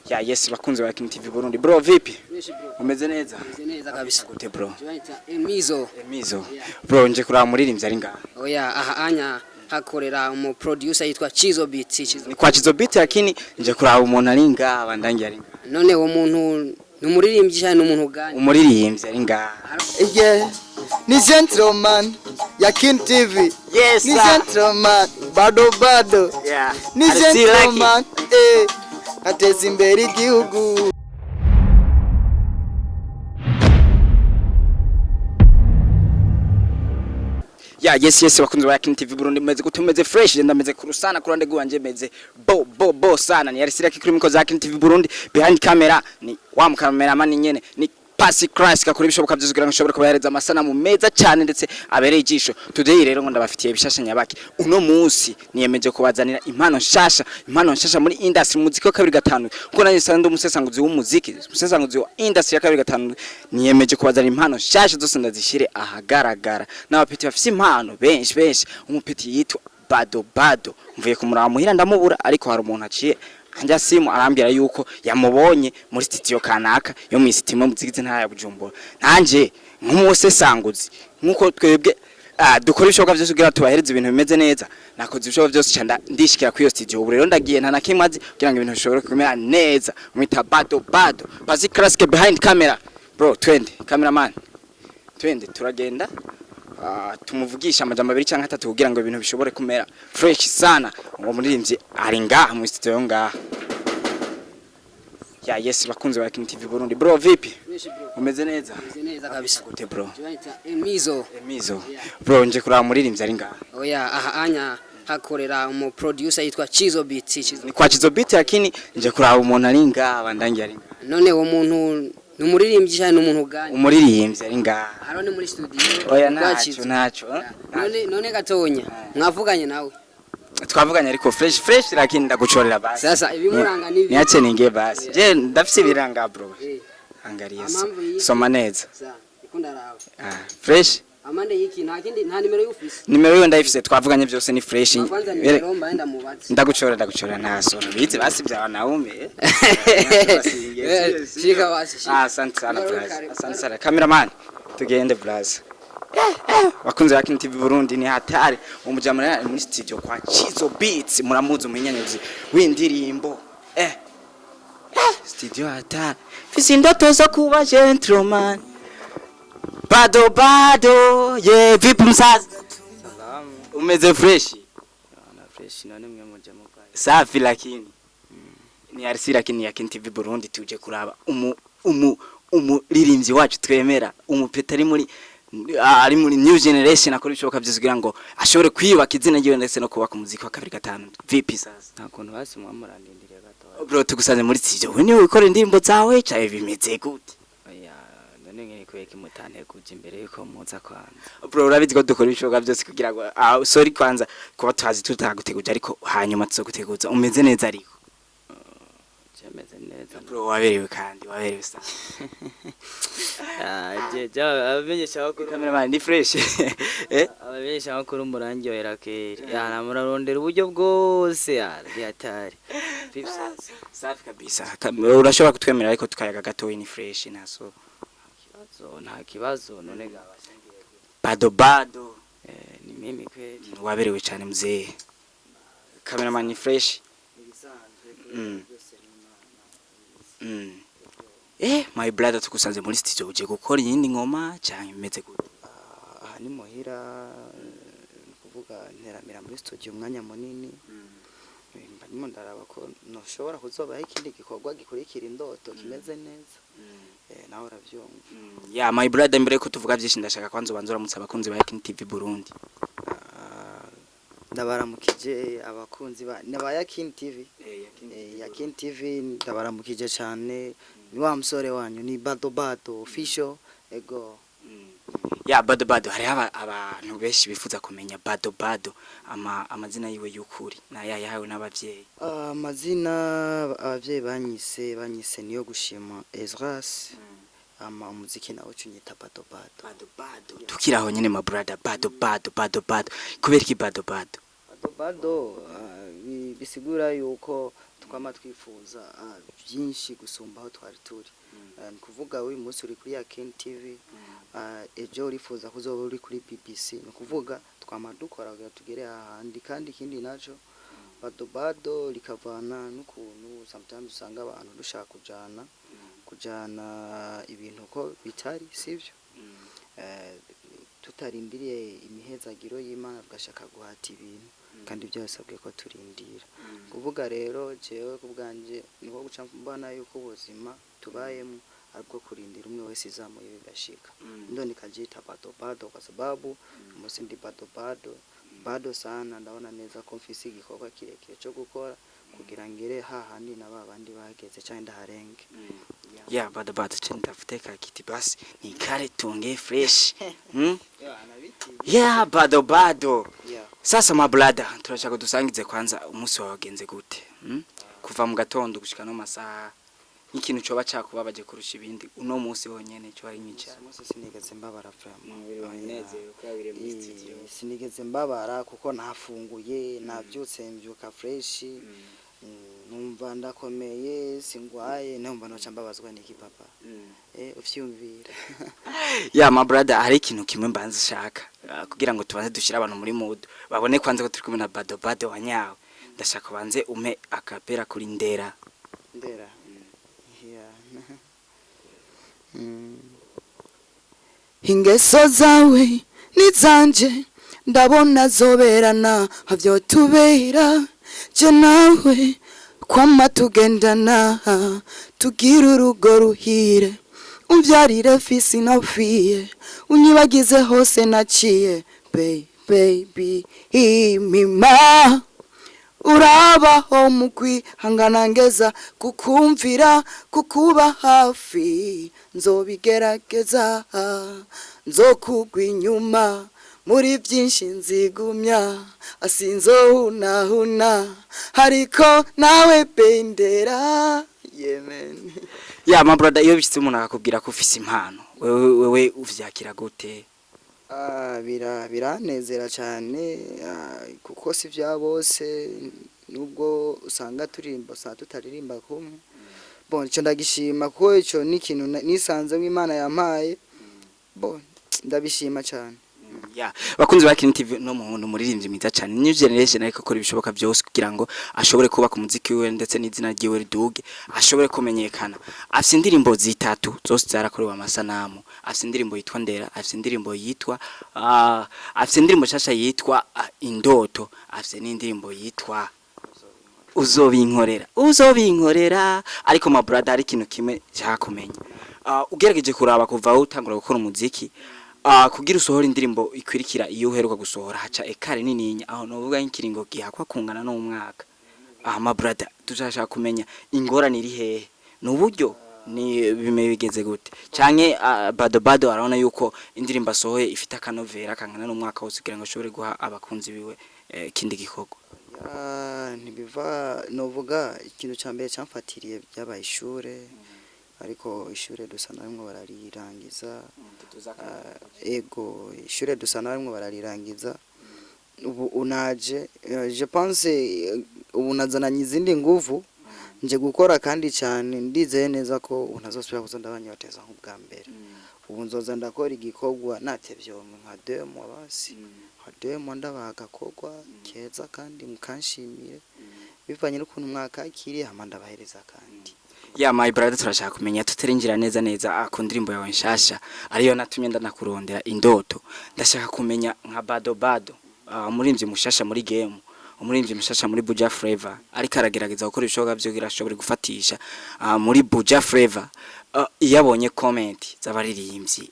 Ya, yes, bakunzi ba King TV Burundi. Bro, vipi? Fresh, bro. Umeze neza? Meze neza kabisa. Gute, bro? Jointa Emizo. Emizo. Bro, nje kuraba muririmbyi ari ngaha. Oya, aha anya hakorera umu producer yitwa Chizo Beat. Chizo. Ni kwa Chizo Beat, lakini nje kuraba umuntu ari ngaha, bandangiye ari ngaha. None uwo muntu ni umuririmbyi cyane, ni umuntu gani? Umuririmbyi ari ngaha. Yeah, ni gentleman ya King TV. Yes, Ni sir. gentleman bado bado. Ni I still like it. gentleman ateza imbere igihugu. Ya, yes, bakunzi ba King TV Burundi, meze gute? Meze fresh? Ndameze kurusana kurande gwanje, meze bo bo bo sana. Ni Arisira kuri micro za King TV Burundi, behind camera ni wa mu cameraman nyene, ni Pasi Christ, gakora ibishoboka byose kugira ngo nshobore kubahereza amasanamu meza cyane ndetse abereye ijisho. Today rero ngo ndabafitiye bishasha nyabaki. Uno munsi niyemeje kubazanira impano nshasha, impano nshasha muri industry muziki wa 25, kuko nanjye nsanzwe umusesanguzi w'umuziki, umusesanguzi wa industry ya 25. Niyemeje kubazanira impano nshasha zose ndazishire ahagaragara n'abapeti bafise impano benshi benshi. Umupeti yitwa Bado Bado, mvuye kumuraba muhira ndamubura, ariko hari umuntu aciye anja simu arambwira yuko yamubonye muri studio kanaka yo mu isitima muzigize ntara ya Bujumbura. Nanje nk'umusesanguzi, nkuko twebwe dukora ibishoboka byose kugira tubahereze ibintu bimeze neza, nakoze ibishoboka byose cyane ndishikira kuri iyo studio. Ubu rero ndagiye nta na kimwe azi kugira ngo ibintu bishobore kumera neza. Mwita Bado Bado, Pasi Classic behind camera. Bro, twende, cameraman, twende, turagenda tumuvugisha amajambo abiri cyangwa atatu kugira ngo ibintu bishobore kumera fresh sana. Uwo muririmbyi ari ngaha mu studio ngaha. Ya, yes, bakunzi ba King TV Burundi. Bro, vipi? Fresh, bro. Umeze neza? Meze neza kabisa. Gute, bro? Jointa Emizo. Emizo. Bro, nje kuraba muririmbyi ari ngaha. Oya, aha anya hakorera umu producer yitwa Chizo Beat. Chizo. Ni kwa Chizo Beat, lakini nje kuraba umuntu ari ngaha, bandangiye ari ngaha. None uwo muntu ni umuririmbyi cyane, ni umuntu gani? Umuririmbyi ari ngaha. Haro ni muri studio. Oya, kwa ntaco Chizo. ntaco. None gatonya mwavuganye nawe? Twavuganye ariko fresh fresh, lakini ndagucorera basi. Sasa ibimuranga ni Niache ningie basi. Je, ndafise ibiranga, bro. Angalia. Amamvu y'iki? Soma neza. Sa ikunda rawe. Ah, fresh. Amande y'iki? Nta kindi, nta nimero y'office? Nimero yo ndayifise, twavuganye byose, ni fresh. Kwanza nimero mba enda mubatse. Ndagucora, ndagucora, nta soro bize basi bya wanaume. Shika basi, shika. Ah, asante sana, Kare, blaza. kare. Asante sana, cameraman, tugende blaza. Bakunzi ba King TV Burundi, ni hatari. Umujamana ari muri studio kwa Chizo Beats, muramuzi, umunyanyuzi w'indirimbo. Studio hatari. Fisi indoto zo kuba gentleman. Bado bado, ye, vipi msaza? Umeze fresh? Na fresh, none mwe muje muvaye? Safi, lakini ni RC, lakini ya King TV Burundi, tuje kuraba umu umuririmbyi wacu twemera, umupeta ari muri new generation, akora ibishoboka byose kugira ngo ashobore kwiyubaka izina ryiwe ndetse no kubaka umuziki wa 25. Vipi sasa? Nta kuntu basi mwamurandindiriye gatoya? Bro, tugusanze muri studio, we niwe ukora indirimbo zawe caye, bimeze gute? Oya, none ngene kubera mutanteguje imbere yuko muza kwanza? Bro, urabizi ko dukora ibishoboka byose kugira ngo sorry kwanza kuba twazi tutaguteguje, ariko hanyuma tuzoguteguza. Umeze neza ariko? Cemeze neza. Bro, waberewe kandi waberewe sana. Ah, je abamenyesha bakuru. Cameraman, ni fresh, eh? Abamenyesha makuru murangyohera keri yana, murarondera uburyo bwose ya hatari. Vipi sasa? Safi kabisa. Urashobora kutwemerera ariko tukayaga gatoyi? Ni fresh, naso. Kibazo, nta kibazo, none gabashingiye? Bado bado. Eh, ni mimi kweli. Waberewe cyane mzee. Cameraman, ni fresh. My brother, tugusanze muri studio, uje gukora iyindi ngoma cyangwa imeze gute? Aha ni muhira, ni kuvuga nteramira muri studio umwanya munini. Mba ndimo ndaraba ko noshobora kuzobaho ikindi gikorwa gikurikira indoto kimeze neza. Nawe uravyumva. Ya, my brother, mbere ko tuvuga byinshi ndashaka kwanza ubanza uramutse abakunzi ba King TV Burundi. Ah, ndabaramukije abakunzi ba naba Yakin TV. Yakin TV, ndabaramukije cyane. Ni wa musore wanyu, ni Bado Bado official, ego. Ya, Bado Bado, hariho abantu benshi bifuza kumenya Bado Bado amazina yiwe y'ukuri naya yahawe n'abavyeyi. Ah, amazina abavyeyi banyise niyo gushima Ezras, ama umuziki nawo ucunyita Bado Bado. Bado Bado, tukiraho nyene, my brother, Bado Bado, Bado Bado, kubera iki Bado Bado? Bado Bado bisigura yuko Twama twifuza byinshi gusumba aho twari turi. Ni kuvuga uyu munsi uri kuri Yakin TV, ejo urifuza kuzoba uri kuri BBC. Ni ukuvuga twama dukora kugira tugere ahandi. Kandi ikindi naco, bado bado rikavana n'ukuntu sometimes usanga abantu dushaka kujana ibintu ko bitari sivyo. Tutarindiriye imihezagiro y'Imana, tugashaka guhata ibintu kandi byasabwe ko turindira. Kuvuga rero jewe ku bwanje niko guca mbona yuko ubuzima tubayemo aribwo kurindira, umwe wese izamuye bigashika. Ndo nikajiita bado bado kwa sababu umunsi ndi bado bado bado sana, ndabona neza ko mfise igikorwa kirekire cyo gukora kugira ngere hahandi na ba bandi bageze cyangwa ndaharenge. Ya, bado bado, acha nitafute kakiti basi nikale tuongee fresh? Yeah, bado bado. Yeah. Sasa ma brother, turashaka dusangize kwanza umunsi wawe wagenze gute? Kuva mu gatondo gushika no masaha, nk'ikintu coba cakubabaje kurusha ibindi uno munsi wonyene cyo ari nk'icyaha. Umunsi sinigeze mbabara vraiment. Umubiri wawe unezerewe ko wabiriye muri studio. Sinigeze mbabara kuko nafunguye, nabyutse, mbyuka fresh, numva ndakomeye, singwaye, numva noca mbabazwa n'iki papa? Uvyumvira. Ya, my brother, hari ikintu kimwe mbanza shaka kugira ngo tubanze dushire abantu muri mood, babone kwanza ko turi kumwe na bado bado wanyawe. Ndashaka banze ume akapera kuri Ndera. Ndera. Yeah. Ingeso zawe nizanje ndabona zoberana, vyotubera je nawe kwama tugendana, tugira urugo ruhire, umvyarire fisi napfiye, unyibagize hose naciye. Baby, imima urabaho mu kwihangana, ngeza kukumvira, kukuba hafi, nzobigerageza, nzokugwa inyuma muri byinshi, nzigumya asinzohunahuna, ariko nawe bendera yemen. Ya, my brother, iyo bishitse umuntu akakubwira ko ufise impano, wewe uvyakira gute? Biranezera cyane, kuko si bya bose, nubwo usanga turirimba, usanga tutaririmba kumwe. Bon, icyo ndagishima kuko icyo ni ikintu nisanzemo Imana yampaye. Bon, ndabishima cyane. Ya, bakunzi ba Kin TV, no muntu umuririmbyi mwiza cyane, new generation, ariko akora ibishoboka byose kugira ngo ashobore kubaka umuziki wiwe ndetse n'izina ryiwe riduge, ashobore kumenyekana. Afise indirimbo zitatu zose zarakorewe amasanamu. Afise indirimbo yitwa Ndera, afise indirimbo yitwa afise indirimbo shasha yitwa Indoto, afise n'indirimbo yitwa Uzobinkorera, Uzobinkorera. Ariko my brother, hari ikintu kimwe cyakumenya. Ugerageje kuraba kuva aho utangura gukora umuziki, kugira usohora indirimbo ikwirikira iyo uheruka gusohora, haca écart nininya, aho novuga nk'ikiringo gihakwa kungana n'umwaka. My brother, tuzashaka kumenya ingorane iri hehe, ni uburyo, ni bime bigeze gute, canke bado bado arabona yuko indirimbo asohoye ifite akanovera kangana n'umwaka wose kugira ngo ashobore guha abakunzi biwe ikindi gikorwa? Ya, ntibiva. Novuga ikintu cya mbere cyamfatiriye byabaye ishure, ariko ishure dusa na rimwe bararirangiza. Ego, ishure dusa na rimwe bararirangiza. Ubu unaje, je pense, ubu nazananye izindi nguvu, nje gukora kandi cyane. Ndizeye neza ko ubu ntazosubira kuza ndabanyoteza nk'ubwa mbere. Ubu nzoza ndakora igikorwa natevye nka 2 mois, basi nka 2 mois ndabaha agakorwa keza kandi mukanshimire bivanye n'ukuntu mwakakiriye, hama ndabahereza kandi. Ya, my brother, turashaka kumenya tutarinjira neza neza ku ndirimbo yawe nshasha ariyo natumye ndanakurondera, Indoto. Ndashaka kumenya nka bado bado, umuririmvyi mushasha muri game, umuririmvyi mushasha muri Buja Flavor, ariko aragerageza gukora ibishoboka byo kugira ashobore gufatisha muri Buja Flavor. Iyo abonye comment z'abaririmbyi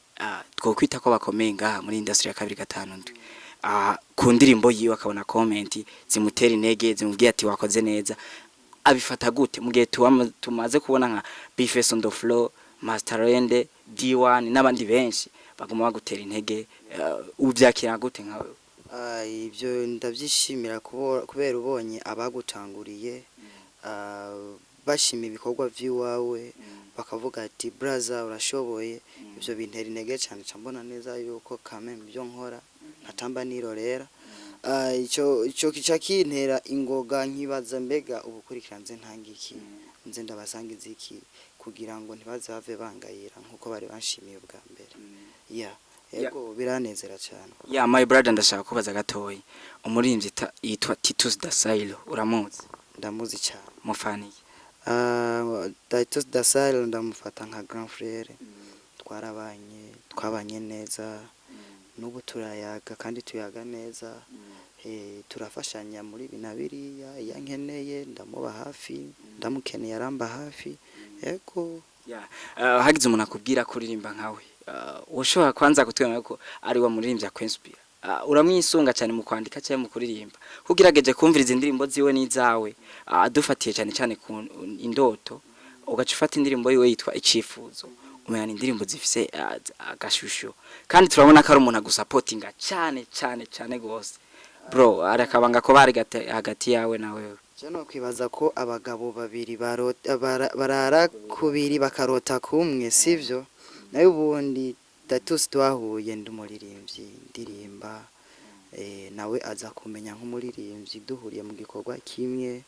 twokwita ko bakomeye ngaha muri industry ya 257 ku ndirimbo yiwe, akabona comment zimutera intege, zimubwiye ati wakoze neza, abifata gute mu gihe tumaze kubona nka Bface on the floor, Master Rende, D1 n'abandi benshi baguma bagutera intege? Uvyakira gute nkawe? Ibyo ndabyishimira kubera ubonye abagutanguriye bashima ibikorwa by'iwawe, bakavuga ati braza urashoboye, ibyo bintera intege cyane. Nca mbona neza yuko kame ibyo nkora ntatamba nirorera. Ico kica kintera ingoga, nkibaza mbega ubukurikira nze ntanga iki, nze ndabasangiza iki, kugira ngo ntibaze bave bangayira nkuko bari banshimiye ubwa mbere. Yeah, yego, biranezera cyane. Yeah, my brother, ndashaka kubaza gatoyi. Umuririmbyi yitwa Titus Dasailo, uramuzi? Ndamuzi cyane. Mufaniye? Titus Dasailo ndamufata nka grand frère. Twarabanye, twabanye neza, n'ubu turayaga kandi tuyaga neza. Turafashanya muri ibi na biriya. Iyo ankeneye ndamuba hafi, ndamukeneye aramba hafi, yego. Yeah. Hagize umuntu akubwira ko uririmba nkawe, ushobora kwanza kutwemera ko ari wa muririmbyi akwinspira? Uramwisunga cyane mu kwandika cyangwa mu kuririmba? Kugerageje kumviriza indirimbo ziwe n'izawe, dufatiye cyane cyane ku indoto, ugaca ufata indirimbo yiwe yitwa Icifuzo, umenya ni indirimbo zifise agashusho, kandi turabona ko ari umuntu agusapotinga cyane cyane cyane gose. Bro, ari akabanga ko bari hagati yawe na wewe? Je no kwibaza ko abagabo babiri barara kubiri bakarota kumwe, sivyo? Nayo ubundi Titus twahuye ndi umuririmbyi, ndirimba, nawe aza kumenya nk'umuririmbyi, duhuriye mu gikorwa kimwe.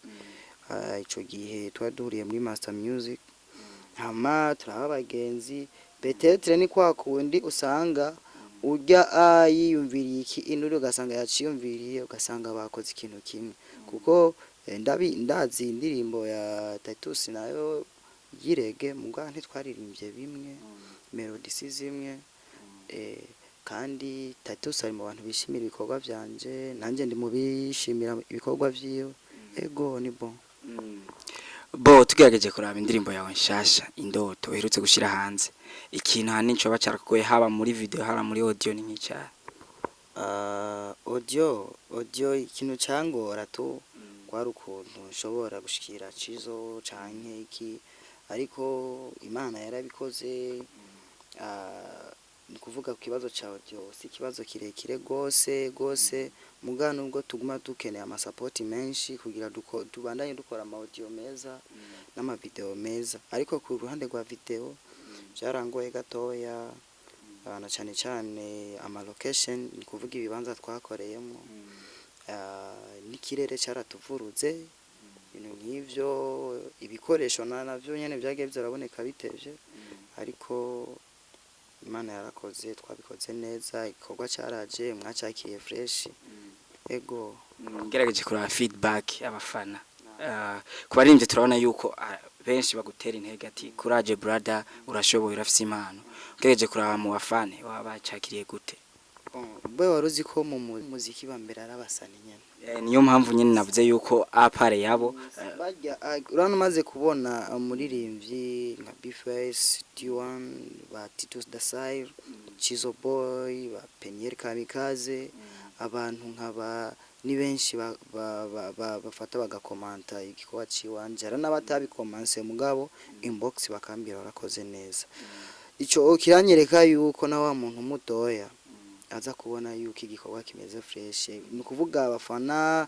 Ico gihe twari duhuriye muri Master Music, hama turaba abagenzi. Peut-être ni kwa kundi usanga urya yiyumviriye iki inuri, ugasanga yaciyumviriye, ugasanga bakoze ikintu kimwe, kuko ndazi indirimbo ya Titus nayo yirege, muga ntitwaririmbye bimwe, melody si zimwe. Kandi Titus ari mu bantu bishimira ibikorwa vyanje, nanje ndi mu bishimira ibikorwa vyiwe. Ego, ni bon. Bo tugerageje kuraba indirimbo yawe nshasha Indoto uherutse gushira hanze, ikintu ahanini coba carakugoye, haba muri video, haba muri audio, ni nk'icyaha? Audio ikintu cangora tu kwari ukuntu nshobora gushikira Cizo canke iki, ariko Imana yarabikoze. Ni kuvuga ku kibazo ca audio si ikibazo kirekire gose gose, muga nubwo tuguma dukeneye amasapoti menshi kugira tubandanye dukora ama audio meza n'ama video meza, ariko ku ruhande rwa video byarangoye gatoya, na cane cane ama location, ni kuvuga ibibanza twakoreyemo, n'ikirere caratuvuruze, ibintu nk'ivyo. Ibikoresho navyo nyene vyagiye bizaraboneka bitevye, ariko Imana yarakoze, twabikoze neza, igikorwa caraje, mwacakiriye fresh, ego. Ngerageje kuraba feedback abafana, ku baririmbyi turabona yuko benshi bagutera intege ati "Courage brother, urashoboye, urafise impano." Ngerageje kuraba mu bafane, waba bacakiriye gute? Bon, bwe wari uzi ko mu muziki ba mbere ari abasani nyene. Niyo mpamvu nyene navuze yuko apare yabo Barya urabona, umaze kubona umuririmbyi nka Bface, D1, ba Titus Dasair, Chizo Boy, ba Peniel Kamikaze, abantu nkaba ni benshi bafata bagakomanta igikorwa ciwanje. Hari n'abatabikomanse, mugabo inbox bakambwira warakoze neza. Ico kiranyereka yuko na wa muntu mutoya aza kubona yuko igikorwa kimeze fresh. Ni ukuvuga abafana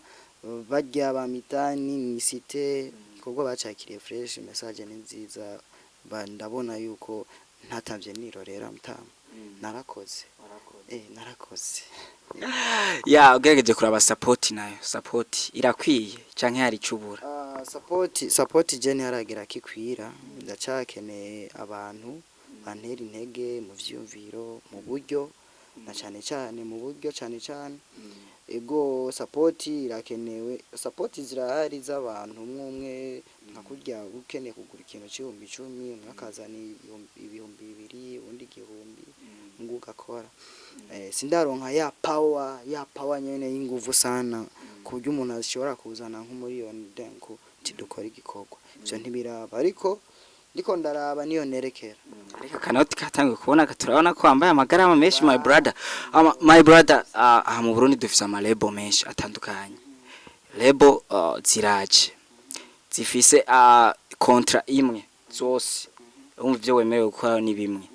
barya ba mitani mw'isite, igikorwa bacakiriye fresh, message ni nziza. Ndabona yuko ntatavye nirorera, mutama, narakoze, narakoze. Ya, ugerageje kuraba support nayo, support irakwiye canke hari icubura? Support je ntiharagira kikwira. Ndacakeneye abantu bantera intege mu vyiyumviro, mu buryo, na cane cane mu buryo, cane cane. Ego, support irakenewe. Support zirahari z'abantu umwe umwe, nka kurya ukeneye kugura ikintu c'10,000, umwe akazana 2000, uwundi 1000, ngo ugakora. Sindaronka ya power nyene y'inguvu sana, ku buryo umuntu ashobora kuzana nk'umuriyoni denku ati dukora igikorwa. Ivyo ntibiraba, ariko ndiko ndaraba niyo nerekera. Ariko akanoti katanguye kubona, turabona ko wambaye amagarama menshi, my brother. My brother, aha mu Burundi dufise ama label menshi atandukanye. Label ziraje zifise contrat imwe zose, urumva ivyo wemerewe gukora ni bimwe.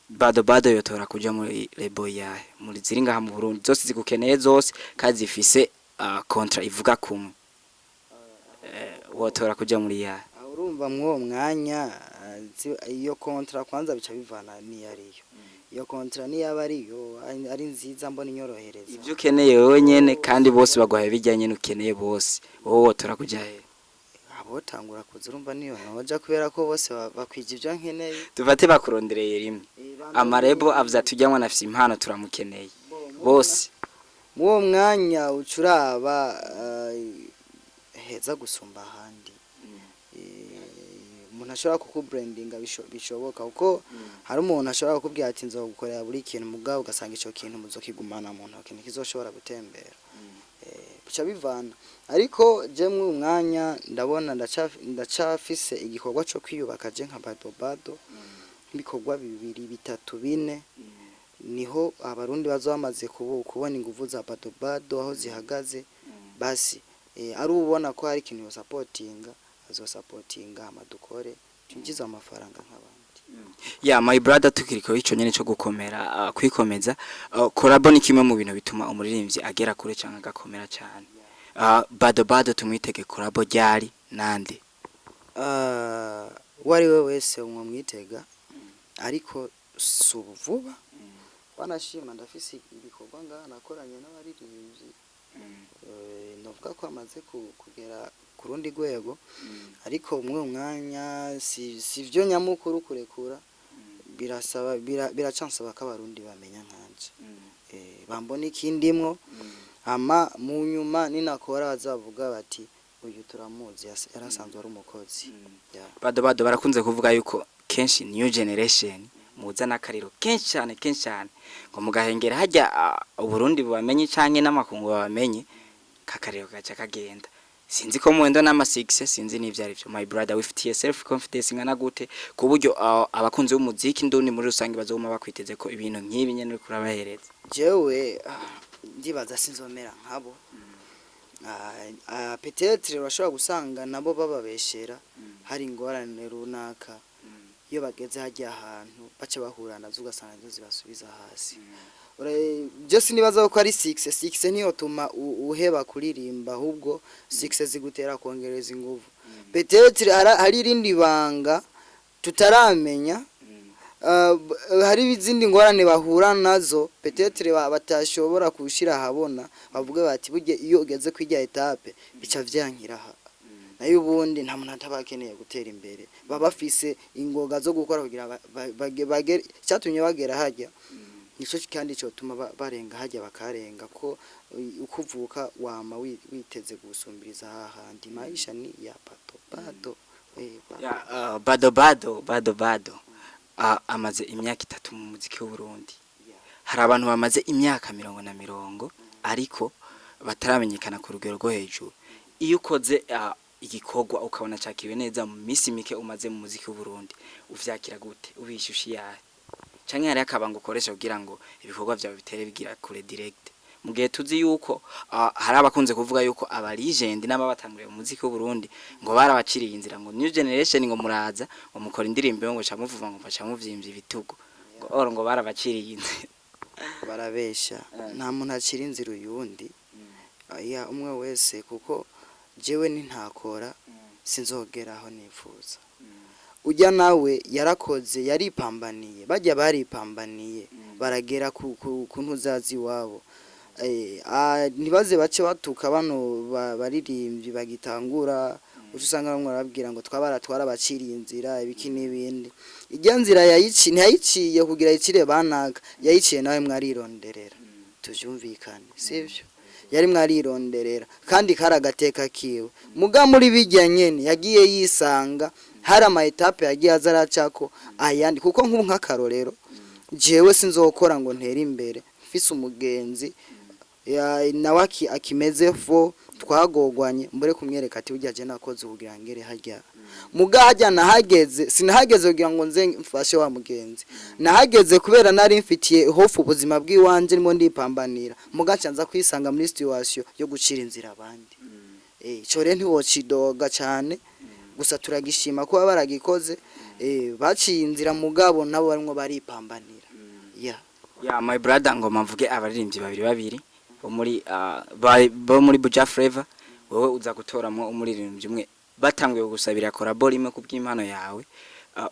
Bado bado yotora kuja muri label yahe muri ziri ngaha mu Burundi zose zigukeneye zose, kandi zifise contrat ivuga kumwe, wotora kuja muri yahe? Aho urumva mw'uwo mwanya, iyo contrat kwanza bica bivana n'iyo ariyo. Iyo contrat niyaba ariyo ari nziza, mbona inyorohereza. Ibyo ukeneye wowe nyene, kandi bose baguhaye bijya nyene ukeneye bose, wowe wotora kuja he? Abotangura kuza, urumva niyo noja, kubera ko bose bakwije ibyo nkeneye. Dufate bakurondereye rimwe, amarebo avuze ati: "Ujya mwana afise impano, turamukeneye," bose. Muri uwo mwanya uca uraba heza gusumba ahandi. Umuntu ashobora kukubrandinga bishoboka, kuko hari umuntu ashobora kukubwira ati: "Nzogukorera buri kintu," mugabo ugasanga ico kintu muzokigumana mu ntoki, ntikizoshobora gutembera. Bica bivana, ariko je muri uyu mwanya ndabona ndacafise igikorwa co kwiyubaka, je nka Bado Bado, ibikorwa bibiri, bitatu, bine, niho Abarundi bazoba bamaze kubona inguvu za Bado Bado aho zihagaze. Basi ari ubona ko hari ikintu yosapotinga, azosapotinga, hama dukore twinjize amafaranga nk'abandi. Ya, my brother, tukiriko ico nyene co gukomera, kwikomeza, collabo ni kimwe mu bintu bituma umuririmbyi agera kure canke agakomera cyane. Bado Bado tumwitege collabo ryari, nande? Uwo ari we wese mwamwitega, ariko si ubu vuba. Wanashima ndafise ibikorwa ngaha nakoranye n'abaririmbyi, novuga ko amaze kugera ku rundi rwego, ariko muri uyu mwanya si vyo nyamukuru. Kurekura birasaba biracansaba ko Abarundi bamenya nkanje, bambona ikindimwo, hama mu nyuma ninakora bazavuga bati: "Uyu turamuzi, yarasanzwe ari umukozi." Yeah. Bado Bado, barakunze kuvuga yuko kenshi new generation muzana akariro kenshi cyane, kenshi cyane, ngo mugahengera hajya, Uburundi bubamenye canke n'amakungu babamenye, kakariro gaca kagenda. Sinzi ko muwendo n'ama 6, sinzi n'ivyo ari byo. My brother, wifitiye self confidence ingana gute ku buryo abakunzi b'umuziki ndundi muri rusange bazoguma bakwiteze ko ibintu nk'ibi nyene uriko urabahereza? Jewe ndibaza sinzomera nkabo. Peut-être urashobora gusanga nabo bababeshera, hari ingorane runaka iyo bageze hajya ahantu baca bahura nazo, ugasanga nizo zibasubiza hasi. Je sinibaza ko ari 6 6 niyo tuma uheba kuririmba, ahubwo 6 zigutera kongereza inguvu. Peut-être hari irindi banga tutaramenya, hari izindi ngorane bahura nazo, peut-être batashobora kushira ahabona, bavuge bati: "Burya iyo ugeze kwirya étape bica vyankira aha." Nayo ubundi nta muntu ataba akeneye gutera imbere, baba bafise ingoga zo gukora kugira bagere icyatumye bagera hajya, nico kandi cotuma barenga hajya, bakarenga ko uko uvuka wama witeze gusumbiriza hahandi. Maisha ni ya pato pato, pato. Ya, Bado Bado, Bado Bado amaze imyaka 3 mu muziki w'u Burundi. Hari abantu bamaze imyaka mirongo na mirongo ariko bataramenyekana ku rugero rwo hejuru. Iyo ukoze igikorwa ukabona cakiriwe neza mu minsi mike umaze mu muziki w'u Burundi, uvyakira gute? Ubishyushye yahe, canke hari akabanga ukoresha kugira ngo ibikorwa vyawe bitere bigira kure direct, mu gihe tuzi yuko hari abakunze kuvuga yuko aba legend n'ababatanguriye mu muziki w'u Burundi ngo barabaciriye inzira, ngo new generation ngo muraza ngo mukora indirimbo ngo ca muvuga ngo baca muvyimbye ibitugu, ngo oro ngo barabaciriye inzira? Barabesha. Nta muntu acira inzira uyundi, ya umwe wese, kuko jewe nintakora sinzogera aho nifuza. Ujya nawe yarakoze, yaripambaniye, bajya baripambaniye baragera ku ntuzazi iwabo. Ntibaze bace batuka bano baririmbyi bagitangura, uca usanga bamwe barabwira ngo twabara twarabaciriye inzira, ibiki n'ibindi. Ijya nzira yayici ntiyayiciye kugira yicire banaka, yayiciye nawe mwarironderera, tuvyumvikane, sivyo? Yari mwarironderera kandi kari agateka kiwe. Muga muri bijya nyene yagiye yisanga hari ama étapes yagiye aza aracako ayandi, kuko nk'ubu nk'akarorero jewe sinzokora ngo ntere imbere mfise umugenzi nawe akimeze fo twagogwanye, mbure kumwereka ati: "Burya je nakoze kugira ngere harya." Muga harya nahageze, sinahageze kugira ngo nze mfashe wa mugenzi, nahageze kubera nari mfitiye hofu ubuzima bw'iwanje, ndimo ndipambanira. Muga nca nza kwisanga muri situation yo gucira inzira abandi. Ico rero ntiwocidoga cyane, gusa turagishima kuba baragikoze, baciye inzira, mugabo nabo barimwo baripambanira, yeah. Ya, my brother, ngoma mvuge abaririmbyi babiri babiri bo muri bo muri Buja Flavor, wowe uza gutoramwo umuririmbyi umwe batanguye gusabira collabo rimwe kubw'impano yawe,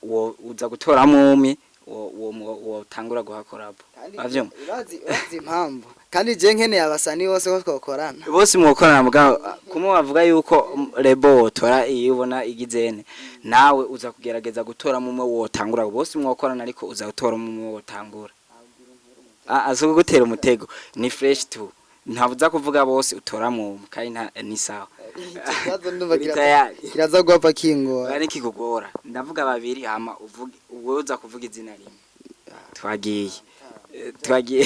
wo uza gutoramwo umwe. Wotangura guha collabo, avyumva? Urazi impamvu? Kandi je nkeneye abasani bose ko twokorana. Bose mwokorana, mugabo kumwe bavuga yuko label wotora iyo ubona igizene, nawe uza kugerageza gutoramo umwe wotangura. Bose mwokorana, ariko uza gutoramo umwe wotangura. Aza kugutera umutego, ni fresh tu, ntabuza kuvuga bose, utoramo umwe kandi ni sawa. Ico kibazo ndumva Uri tayari? Kiraza guhava kingora. Bari kikugora. Ndavuga babiri, hama uvuge, wowe uza kuvuga izina rimwe. Twagiye. Twagiye.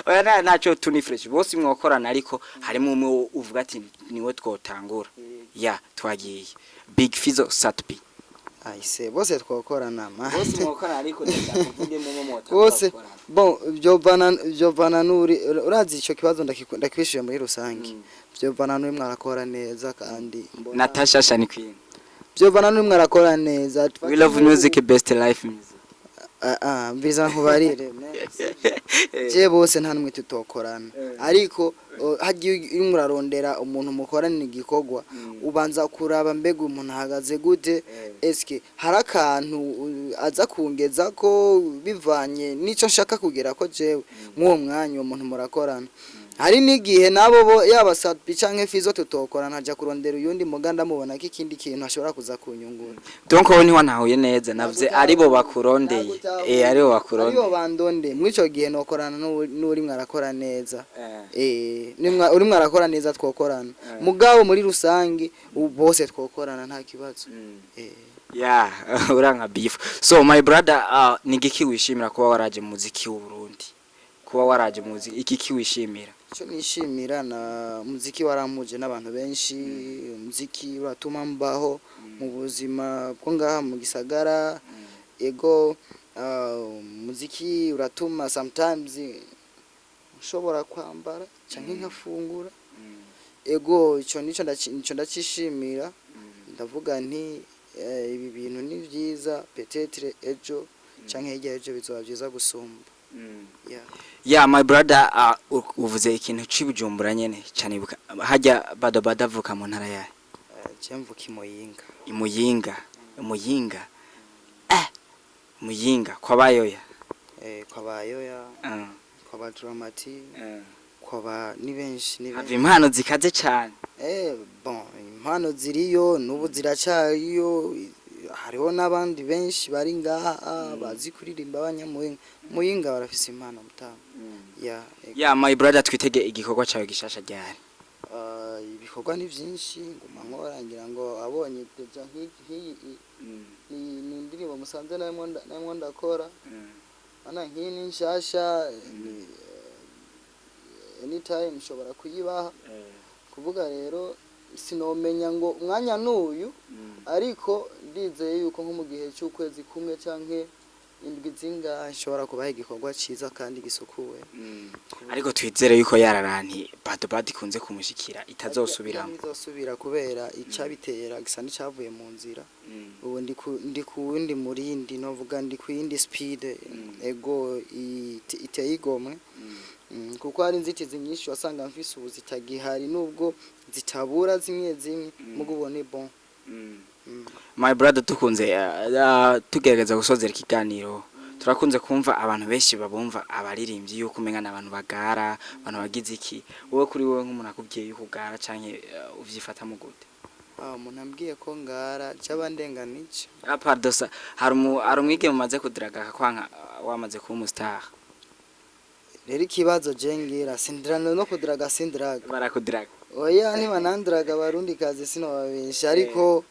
Oya, ntaco tu, ni fresh, bose mwokorana, ariko harimo umwe uvuga ati niwe twotangura. Ya, twagiye. Big Fizzo, Sat-B. Aise, bose twokorana ma. Bose mwokorana, ariko ndashaka uvuge mumwe mwotangura Bose. gukorana. Bon, byovana nuri, urazi ico kibazo ndakwishuye muri rusange. Byovana nuri mwarakora neza kandi Natasha Shani Queen. Byovana nuri mwarakora neza. We love music, best life music. Ah ah, mbiza nkubarire je, bose nta numwe tutokorana, ariko hagiye iyo murarondera umuntu mukorana igikorwa, ubanza kuraba mbega umuntu ahagaze gute, eske hari akantu aza kungeza ko bivanye n'ico nshaka kugera ko jewe mw'uwo mwanya uwo muntu murakorana. Hari n'igihe nabo bo yaba Sat-B canke Fizo tutokorana, aja kurondera uyundi muganda mubona ko ikindi kintu ashobora kuza kunyungura. Donc wowe ntiwantahuye neza, navuze aribo bakurondeye, aribo bakurondeye. Aribo bandonde, mw'ico gihe nokorana n'uri mwarakora neza. Nimwa uri mwarakora neza twokorana, mugabo muri rusange bose twokorana nta kibazo. Yeah, uranka beef. So my brother, ni igiki wishimira kuba waraje mu muziki w'u Burundi? Kuba waraje mu muziki, iki wishimira? Icyo nishimira na muziki warampuje n'abantu benshi. Umuziki uratuma mbaho mu buzima bwo ngaha mu gisagara. Ego, umuziki uratuma sometimes nshobora kwambara canke nkafungura. Ego, ico nico nico ndacishimira. Ndavuga nti ibi bintu ni vyiza, peut-être ejo canke hirya ejo bizoba vyiza gusumba. Yeah. Yeah, my brother, uvuze ikintu c'ibujumbura nyene cyane, ibuka hajya Bado Bado avuka mu ntara yahe? Je mvuka i Muyinga. Imuyinga, Imuyinga, Muyinga kwa bayoya. Kwa bayoya, kwa ba Dramati, kwa ba ni benshi, ni Hava benshi. Impano zikaze cyane. Bon, impano ziriyo, n'ubu ziracariyo. Hariho n'abandi benshi bari ngaha bazi kuririmba, abanyamuhinga. Muyinga barafise impano mutama ya. Yeah, my brother, twitege igikorwa cyawe gishasha ryari? Ibikorwa ni vyinshi nguma nkora. Ngira ngo abonye déjà nk'iyi ni indirimbo musanze namwe ndakora. Ana nk'iyi ni nshasha, ni anytime nshobora kuyibaha. Kuvuga rero sinomenya ngo umwanya n'uyu, ariko ndizeye yuko nko mu gihe cy'ukwezi kumwe canke indwi zingahe nshobora kubaha igikorwa ciza kandi gisukuwe. Ariko twizere yuko yararanti Bado Bado ikunze kumushikira itazosubiramo. Ntizosubira kubera icabitera gisa n'icavuye mu nzira. Ubu ndi ku wundi murindi, novuga ndi ku yindi speed. Ego, iteye igomwe. Kuko hari inzitizi nyinshi wasanga mfise ubu zitagihari, nubwo zitabura zimwe zimwe, mugo ubu ni bon. My brother, tukunze tugerageza gusozera ikiganiro, turakunze kumva abantu benshi babumva abaririmbyi yuko umenga n'abantu bagara, abantu bagize iki. Wowe, kuri wowe nk'umuntu akubwiye yuko ugara canke uvyifatamo gute? Ah, umuntu ambwiye ko ngara caba ndenganije. Ah, pardon, sa hari umwigeme umaze kudiraga akakwanka wamaze kuba umustar? Rero ikibazo je ngira sindirana no kudiraga, sindiraga. Barakudiraga? Oya, ntibanandiraga abarundi kazi, sinobabesha, ariko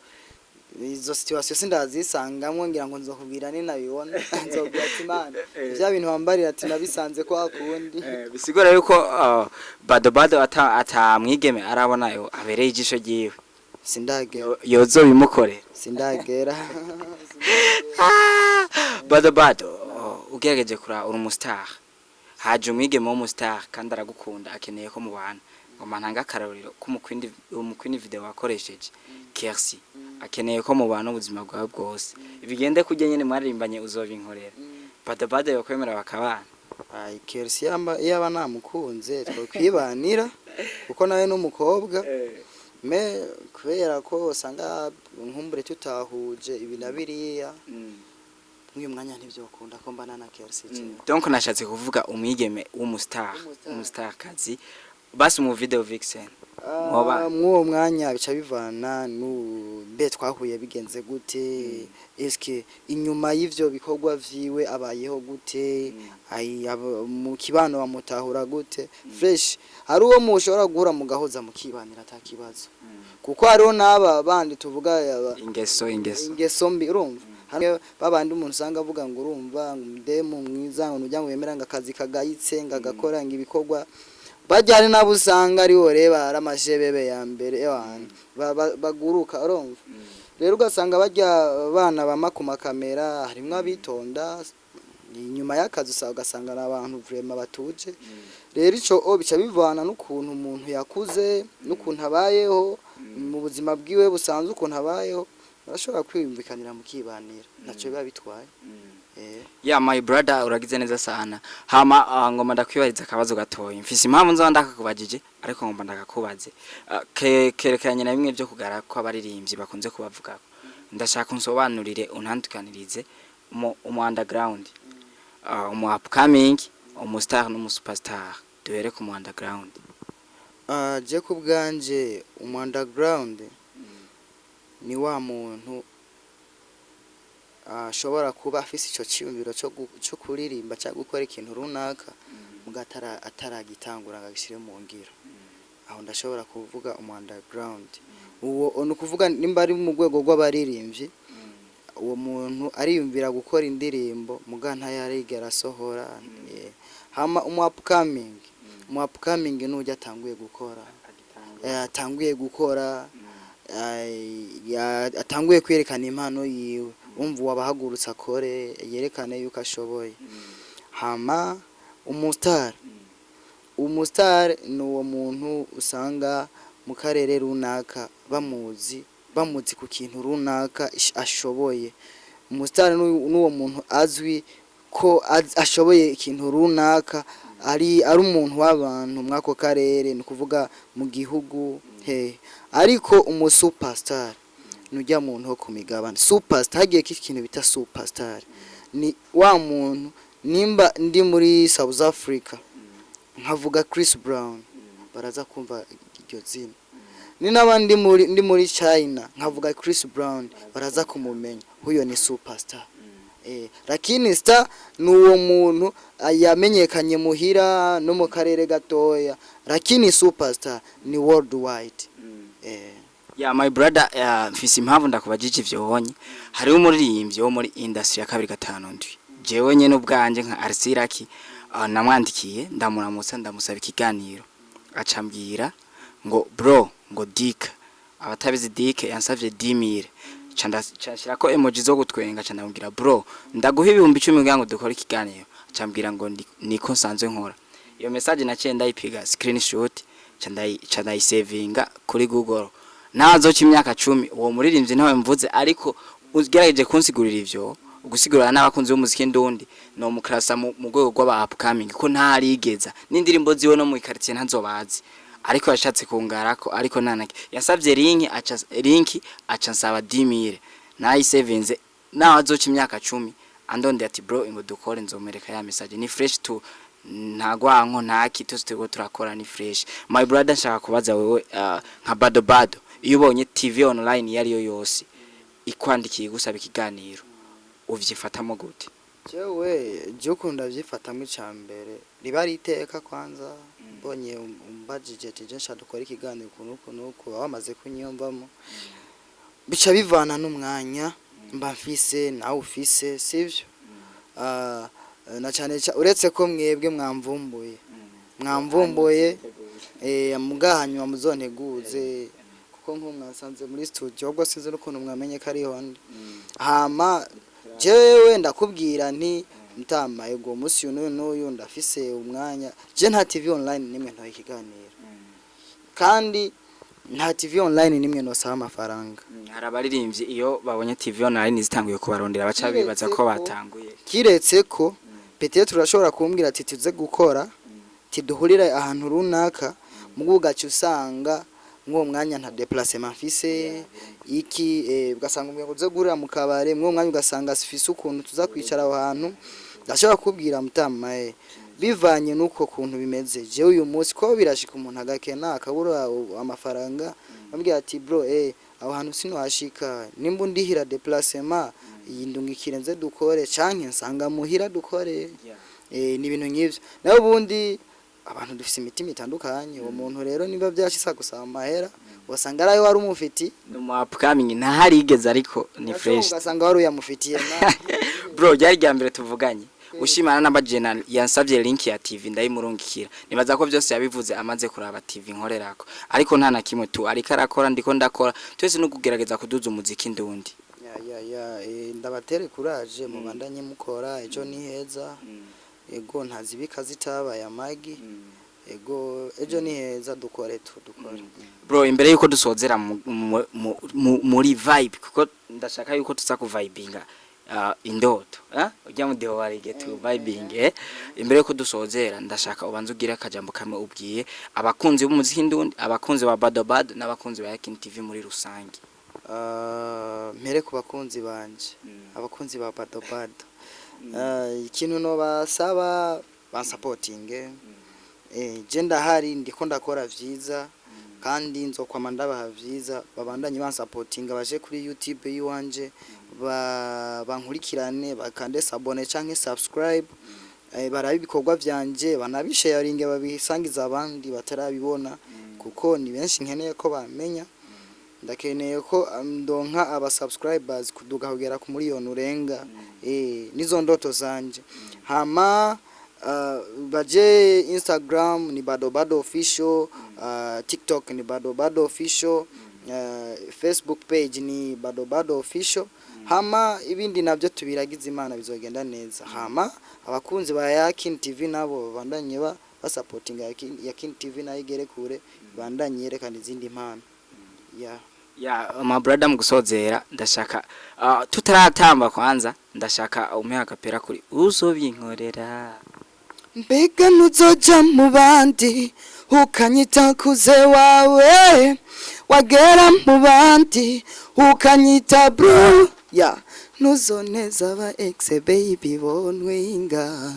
izo situation sindazisangamwo. Ngira ngo nzokubwira ninabibona, nzobwira ati Imana vya bintu wambarira ati nabisanze kwa kundi. Bisigura yuko Bado Bado ata mwigeme arabona yo abereye ijisho ryiwe? Sindagera. Yozobimukorera? Sindagera. Bado Bado, ugerageje kura uri umustar, haje umwigeme w'umustar kandi aragukunda, akeneye ko mubana. Ngoma ntanga akarorero k'umukwindi, umukwindi video wakoresheje Kersi, akeneye ko mubana ubuzima bwawe bwose, bigende kujya nyene mwaririmbanye uzobinkorera. Bado Bado yokwemera bakabana? Ay, Kersi yaba namukunze twokwibanira, kuko nawe n'umukobwa me kubera ko usanga nkumbure tutahuje ibi na biriya. Mw'uyu mwanya ntivyokunda ko mbana na Kercy jewe. Donc nashatse kuvuga umwigeme w'umustar, W'umustar. umustarkazi, basi mu video vixen. Ah, mw'uwo mwanya bica bivana nu mbe twahuye bigenze gute, eske inyuma y'ivyo bikorwa vyiwe abayeho gute, mu kibano bamutahura gute. Fresh, hari uwo mushobora guhura mugahoza mukibanira ata kibazo, kuko hariho n'aba bandi tuvuga Ingeso, ingeso. Ingeso mbi, urumva hamwe babandi umuntu usanga avuga ngo urumva ngo umudemu mwiza, ngo nujya ngo wemera ngo akazi kagayitse, ngo agakora ngo ibikorwa bajya, hari n'abo usanga ari bo reba ari amajebebe ya mbere ewana baguruka, urumva rero ugasanga bajya bana bama ku makamera, harimwo abitonda, inyuma y'akazi ugasanga ni abantu vraiment batuje. Rero ico o bica bivana n'ukuntu umuntu yakuze n'ukuntu abayeho mu buzima bwiwe busanzwe, ukuntu abayeho, barashobora kwiyumvikanira mukibanira, ntacyo biba bitwaye. Yeah, my brother, uragize neza sana. Hama ngoma ndakwibariza akabazo gatoya. Mfise impamvu nzoba ndakakubajije, ariko ngomba ndakakubaze. Kerekeranye na bimwe byo kugara kw'abaririmbyi bakunze kubavugako, ndashaka unsobanurire, untandukanirize umu underground, umu upcoming, umu star n'umu superstar. Duhere ku mu underground. Ah, je ku bwanje umu underground ni wa muntu ashobora kuba afise ico ciyumviro co kuririmba cyangwa gukora ikintu runaka, muga ataragitangura ngo agishire mu ngiro. Aho ndashobora kuvuga umu underground. Uwo ni ukuvuga nimba ari mu rwego rw'abaririmbyi, uwo muntu ariyumvira gukora indirimbo muga ntayarigera asohora. Hama umu upcoming, umu upcoming nujya atanguye gukora, atanguye gukora, atanguye kwerekana impano yiwe, umva uwabahagurutse akore yerekane yuko ashoboye. Hama umustar, umustar ni uwo muntu usanga mu karere runaka bamuzi, bamuzi ku kintu runaka ashoboye. Umustar n'uwo muntu azwi ko ashoboye ikintu runaka, ari umuntu w'abantu mw'ako karere, ni ukuvuga mu gihugu hehe. Ariko umu superstar nujya muntu wo ku migabane. Superstar, hagiye ko ikintu bita superstar, ni wa muntu nimba ndi muri South Africa nkavuga Chris Brown, baraza kumva iryo zina. Ni n'abandi ndi muri China nkavuga Chris Brown, baraza kumumenya, huyo ni superstar. Lakini star ni uwo muntu yamenyekanye muhira no mu karere gatoya, lakini superstar ni worldwide. Yeah, my brother, mfise impamvu ndakubajije ivyo wonye. Hariho umuririmbyi wo muri industry ya 257, jewe nyene ubwanje nka Arsiraki, namwandikiye, ndamuramutsa, ndamusaba ikiganiro, acambwira ngo bro, ngo Dick, abatabizi Dick, yansavye 10,000, ca nshirako emoji zo gutwenga, ca ndamubwira bro, ndaguha 10,000 kugira ngo dukore ikiganiro. Acambwira ngo niko nsanzwe nkora. Iyo message naciye ndayipiga screenshot, ca ndayisevinga kuri Google. Nazoca imyaka 10 uwo muririmbyi ntawe mvuze, ariko ugerageje kunsigurira ivyo, gusigurira n'abakunzi b'umuziki ndundi, no mukrasa mu rwego rw'aba upcoming, ko ntarigeza n'indirimbo ziwe no mu quartier ntazobazi, ariko yashatse kungarako, ariko nanake yasavye link, aca link aca nsaba 10,000, nayisevinze. Naho azoca imyaka 10 andonde ati bro, ingo dukore, nzomereka ya message. Ni fresh tu, nta gwanko, ntaki, twese turiko turakora, ni fresh. My brother, nshaka kubaza wewe, nka bado bado, iyo ubonye TV online iyo ariyo yose ikwandikiye gusaba ikiganiro, uvyifatamo gute? Jewe je ukunda vyifatamwo, ica mbere riba ari iteka. Kwanza mbonye umbajije ati je nshaka dukora ikiganiro uku n'uku n'uku, baba bamaze kunyiyumvamo. Bica bivana n'umwanya mba mfise nawe ufise, sivyo? Ah, na cane uretse ko mwebwe mwamvumbuye, muga hanyuma muzonteguze, kuko nko mwasanze muri studio, ubwo sinzi n'ukuntu mwamenye ko ariho ndi. Hama jewe ndakubwira nti mutama, ego, umunsi uyu n'uyu n'uyu ndafise umwanya. Je nta TV online nimwe ntoye ikiganiro, kandi nta TV online nimwe nosaba amafaranga. Hari abaririmbyi iyo babonye TV online zitanguye kubarondera baca bibaza ko batanguye. Kiretse ko peut-être urashobora kumbwira ati tuze gukora, tiduhurire ahantu runaka, mugu ugaca usanga Mw'uwo mwanya nta déplacement mfise iki, ugasanga umuntu uze guhurira mu kabare, mw'uwo mwanya ugasanga sifise ukuntu tuza kwicara aho hantu. Ndashobora kubwira mutama, bivanye n'uko kuntu bimeze, jewe uyu munsi ko birashika umuntu agakena, akabura amafaranga, ambwira ati: "Bro, aho hantu sinohashika, nimba undihira déplacement iyi, ndungikire nze dukore, canke nsanga muhira dukore." Ni ibintu nk'ivyo. Naho ubundi abantu dufise imitima itandukanye. Uwo muntu rero niba byashitse gusaba amahera, wasanga arayo wari umufiti. Ni umu upcoming, ntaharigeze, ariko ni fresh. Ugasanga wari uyamufitiye nawe. Bro, ryari rya mbere tuvuganye ushimana n'abajena, yansabye link ya TV ndayimurungikira. Nibaza ko byose yabivuze amaze kuraba TV nkorerako, ariko nta na kimwe tu ariko arakora, ndiko ndakora twese no kugerageza kuduza umuziki ndundi. Ya, ndabatere courage, mubandanye mukora, ejo ni heza. Ego, ntazibika zitabaye amagi. Ego, ejo ni heza, dukore tu dukore. Bro, imbere yuko dusozera muri vibe, kuko ndashaka yuko tuza kuvibinga indoto, eh? Ujya mu diho warige tu vibing, eh? Imbere yuko dusozera, ndashaka ubanze ugire akajambo kamwe ubwiye abakunzi b'umuziki ndundi, abakunzi ba Bado Bado n'abakunzi ba Yakin TV muri rusange. Mpere ku bakunzi banje, abakunzi ba Bado Bado. Ikintu no basaba, bansapotinge. Je ndahari, ndiko ndakora vyiza kandi nzokwama ndabaha vyiza. Babandanye bansapotinga, baje kuri YouTube yiwanje, bankurikirane, bakande s'abonner canke subscribe, barabe ibikorwa vyanje, banabisharinge, babisangiza abandi batarabibona, kuko ni benshi nkeneye ko bamenya. Ndakeneye ko ndonka aba subscribers kuduga kugera ku miliyoni urenga, nizo ndoto zanje. Hama baje Instagram ni Bado Bado Official, TikTok ni Bado Bado Official, Facebook page ni Bado Bado Official. Hama ibindi nabyo tubiragize Imana, bizogenda neza. Hama abakunzi ba Yakin TV nabo bandanye ba basapotinga Yakin, Yakin TV nayo igere kure, bandanye yerekana izindi mpano, yeah. Ya, my brother, mu gusozera ndashaka, tutaratamba, kwanza ndashaka umpe akapera kuri uzobinkorera. Mbega ntuzoja mu bandi ukanyita kuze wawe, wagera mu bandi ukanyita bro ya, ntuzoneza aba ex baby bonwinga.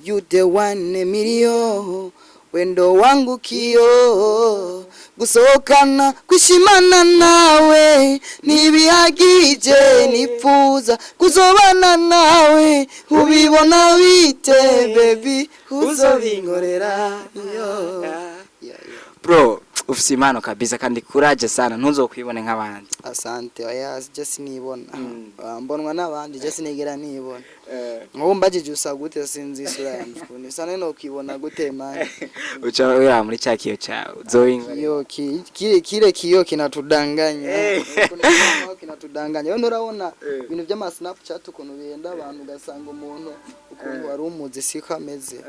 You the one million, wendo wangu kio, gusohokana kwishimana nawe ntibihagije, nifuza kuzobana nawe. Ubibona bite baby, uzobinkorera? Yo. Yeah. Bro, ufise impano kabisa kandi courage sana, ntuzokwibone nk'abandi. Asante. Oya, je sinibona. Ah, mbonwa n'abandi, je sinigera nibona. Nk'ubu mbajije usa gute, sinzi isura yanjye ukuntu isa, none nokwibona gute man? Uca ura muri cya kiyo cyawe uzobinkorera. Kiyo kile kile kiyo kinatudanganya. Kuna kiyo kinatudanganya. Wewe urabona ibintu by'ama Snapchat ukuntu bihenda abantu, ugasanga umuntu ukuntu wari umuzi siko ameze.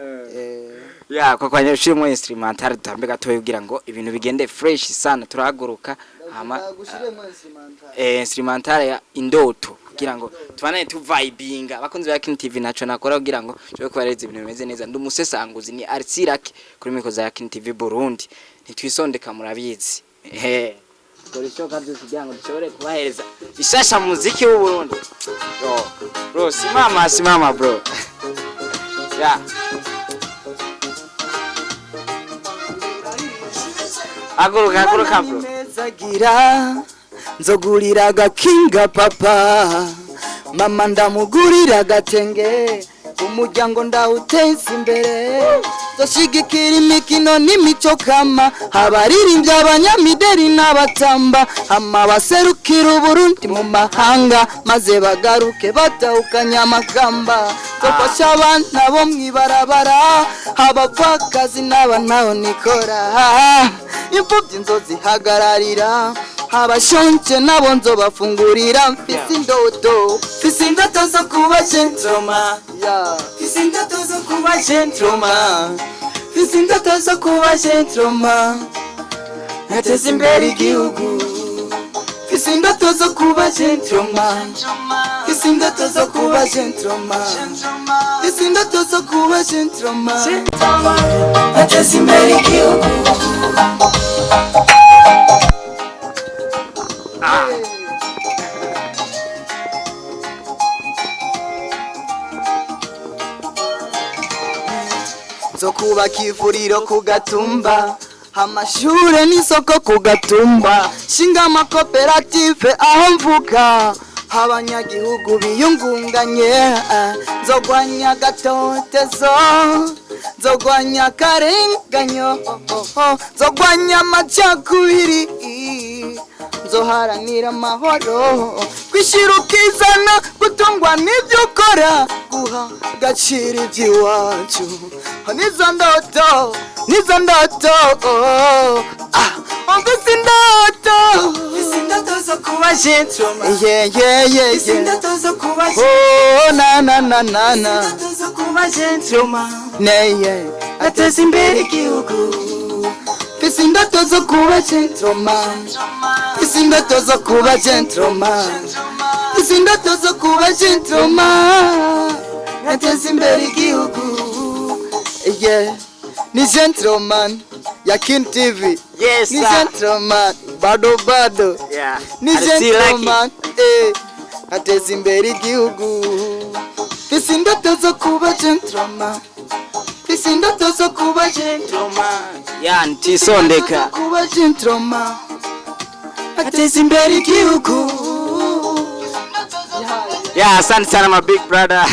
Ya, kwa kwanya ushirimo instrumental dutambe gatoya kugira ngo ibintu bigende fresh sana. Turahaguruka hama Gushiremo instrumental. Instrumental ya indoto kugira ngo tubane tu vibinga. Abakunzi ba King TV, naco nakora kugira ngo nshobore kubareza ibintu bimeze neza. Ndi umusesanguzi, ni Artsirak kuri micro za King TV Burundi. Ntitwisondeka, murabizi, dore ishoka byose kugira ngo dushobore kubahereza bishasha mu muziki w'u Burundi. Yo bro, simama, simama bro. Ya, haguruka, haguruka bro. Gira nzogurira agakinga papa, mama ndamugurira agatenge, umuryango ndawuteza imbere, nzoshigikira imikino n'imico kama, abaririmbyi, abanyamideri n'abatamba, hama baserukira Uburundi mu mahanga, maze bagaruke batahukanye amakamba. Nzofasha abana bo mw'ibarabara, abapfakazi n'abanaho nikora, imfubyi nzozihagararira, abashonje nabo nzobafungurira. Mfise indoto, mfise indoto zo kuba gentleman, yeah. Mfise indoto zo kuba gentleman, mfise indoto zo kuba gentleman, nkateza imbere igihugu. Mfise indoto zo kuba gentleman, mfise indoto zo kuba gentleman, mfise indoto zo kuba gentleman, nkateza imbere igihugu. Ah. Nzokubaka ivuriro ku gatumba, amashure n'isoko ku gatumba, shinga amakoperative aho mvuka, abanyagihugu biyungunganye. Nzogwanya agatotezo, nzogwanya akarenganyo, nzogwanya amacakubiri, nzoharanira amahoro, kwishyira ukizana, gutungwa n'ibyo ukora, guha agaciro iby'iwacu. Nizo ndoto, nizo ndoto. Ah, umvise indoto. Indoto zo kuba gentleman. Yeah. Indoto zo kuba Oh, na na na na na. Indoto zo kuba gentleman. Ne, yeah. Ateza imbere igihugu. Mfise indoto zo kuba gentleman. Mfise indoto zo kuba gentleman. Mfise indoto zo kuba gentleman. Nateza imbere igihugu. Yeah. Ni gentleman ya King TV. Yes, Ni sir. gentleman bado bado. Yeah. Ni I still like it. gentleman, eh, ateza imbere igihugu. Mfise indoto zo kuba gentleman. Mfise indoto zo kuba gentleman. Yeah, ntisondeka. Kuba gentleman, ateza imbere igihugu. Yeah, asante sana, my big brother.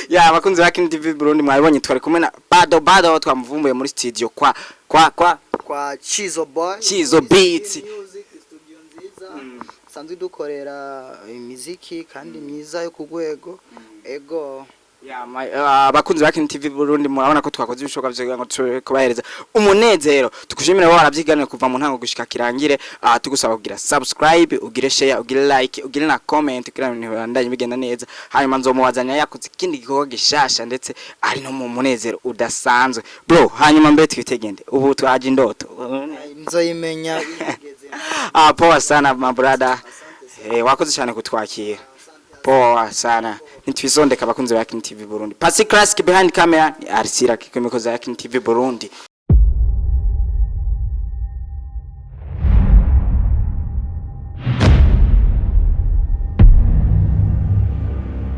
Yeah, abakunzi ba King TV Burundi, mwabonye twari kumwe na Bado Bado, twamuvumbuye muri studio kwa Kwa Chizo Boy. Chizo Beat. Music studio nziza sanzwe dukorera imiziki kandi myiza yo ku rwego, ego. Yeah, abakunzi ba King TV Burundi, murabona ko twakoze ibishoboka byose kugira ngo dushobore kubahereza umunezero. Tukushimira wowe warabyiganira kuva mu ntango gushika kirangire. Tugusaba kugira subscribe, ugire share, ugire like, ugire na comment kugira ngo ibintu bibandanye bigenda neza. Hanyuma nzomubazanya yakoze ikindi gikorwa gishasha, ndetse ari no mu munezero udasanzwe, bro. Hanyuma mbe twitegende ubu twaje indoto. Nzoyimenya bigeze. Ah, poa sana, my brother. Wakoze cyane kutwakira. Poa sana. Nitwisondeka, abakunzi ba King TV Burundi. Pasi Classic behind camera ni Arsira Kikomeko za King TV Burundi.